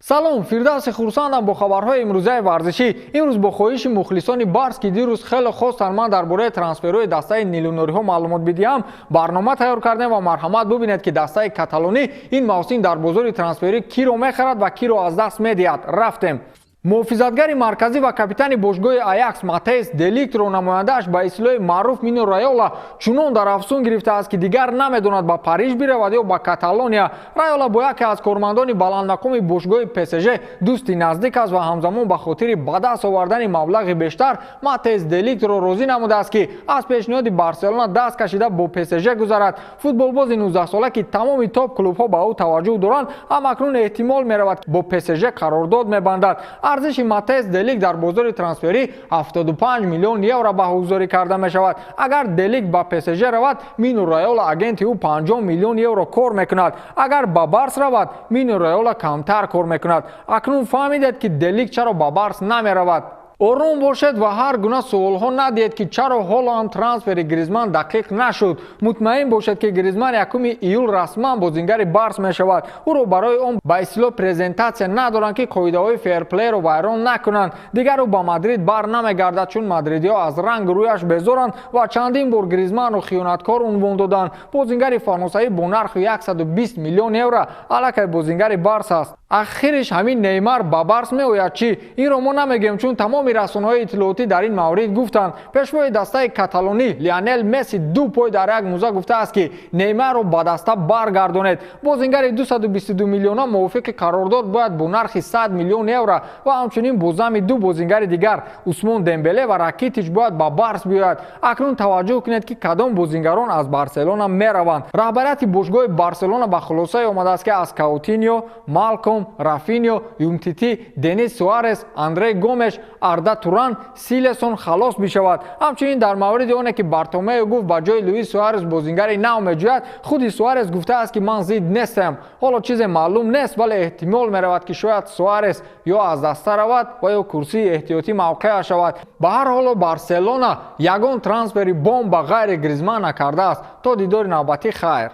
Салом, Фирдавси хурсандам бо хабарҳои имрӯзаи варзишӣ. Имрӯз бо хоҳиши мухлисони Барс, ки дирӯз хеле хостанд ман дар бораи трансферҳои дастаи нилунорӣҳо маълумот бидиҳам, барнома тайёр кардем ва марҳамат бубинед, ки дастаи каталонӣ ин мавсим дар бозори трансферӣ киро мехарад ва киро аз даст медиҳад. Рафтем. Муҳофизатгари марказӣ ва капитани бошгоҳи Аякс Матейс Деликтро намояндааш, ба истилоҳи маъруф Мино Райола, чунон дар афсун гирифтааст, ки дигар намедонад ба Париж биравад ё ба Каталония. Райола бо яке аз кормандони баландмақоми бошгоҳи ПСЖ дӯсти наздик аст ва ҳамзамон ба хотири ба даст овардани маблағи бештар Матейс Деликтро розӣ намудааст, ки аз пешниҳоди Барселона даст кашида, бо ПСЖ гузарад. Футболбози 19-сола, ки тамоми топ клубҳо ба ӯ таваҷҷӯҳ доранд, ҳамакнун эҳтимол меравад, бо ПСЖ қарордод мебандад. Арзиши Матес Делик дар бозори трансферӣ 75 миллион евро баҳогузорӣ карда мешавад. Агар Делик ба ПСЖ равад, Мино Райола, агенти ӯ, 50 миллион евро кор мекунад. Агар ба Барс равад, Мино Райола камтар кор мекунад. Акнун фаҳмидед, ки Делик чаро ба Барс намеравад. Ором бошед ва ҳар гуна суолҳо надиҳед, ки чаро ҳоло ҳам трансфери Гризман дақиқ нашуд. Мутмаин бошед, ки Гризман 1 июл расман бозингари Барс мешавад. Ӯро барои он ба истилоҳ презентатсия надоранд, ки қоидаҳои ферплейро вайрон накунанд. Дигар ӯ ба Мадрид бар намегардад, чун мадридиҳо аз рангу рӯяш безоранд ва чандин бор Гризманро хиёнаткор унвон доданд. Бозингари фаронсавӣ бо нархи 120 миллион евро аллакай бозингари Барс аст. Ахириш ҳамин Неймар ба Барс меояд чӣ? Инро мо намегӯем, чун тамоми расонаҳои иттилоотӣ дар ин маврид гуфтанд. Пешвои дастаи каталонӣ Лионел Месси ду пой дар як муза гуфтааст, ки Неймарро ба даста баргардонед. Бозингари 222 миллиона мувофиқи қарордод бояд бо нархи 100 миллион евро ва ҳамчунин бо зами ду бозингари дигар, Усмон Дембеле ва Ракитич, бояд ба Барс биёяд. Акнун таваҷҷӯҳ кунед, ки кадом бозингарон аз Барселона мераванд. Раҳбарияти бошгоҳи Барселона ба хулосае омадааст, ки аз Каутиньо, Малком, Рафинио, Умтити, Денис Суарес, Андре Гомеш, Арда Туран, Силесон халос бишавад. Ҳамчунин дар мавриди оне, ки Бартомео гуфт, ба ҷои Луис Суарес бозингари нав меҷӯяд, худи Суарес гуфтааст, ки ман зид нестам. Ҳоло чизе маълум нест, вале эҳтимол меравад, ки шояд Суарес ё аз даста равад ва ё курсии эҳтиётӣ мавқеа шавад. Ба ҳар ҳоло, Барселона ягон трансфери бомба ғайри Гризман накардааст. То дидори навбатӣ, хайр.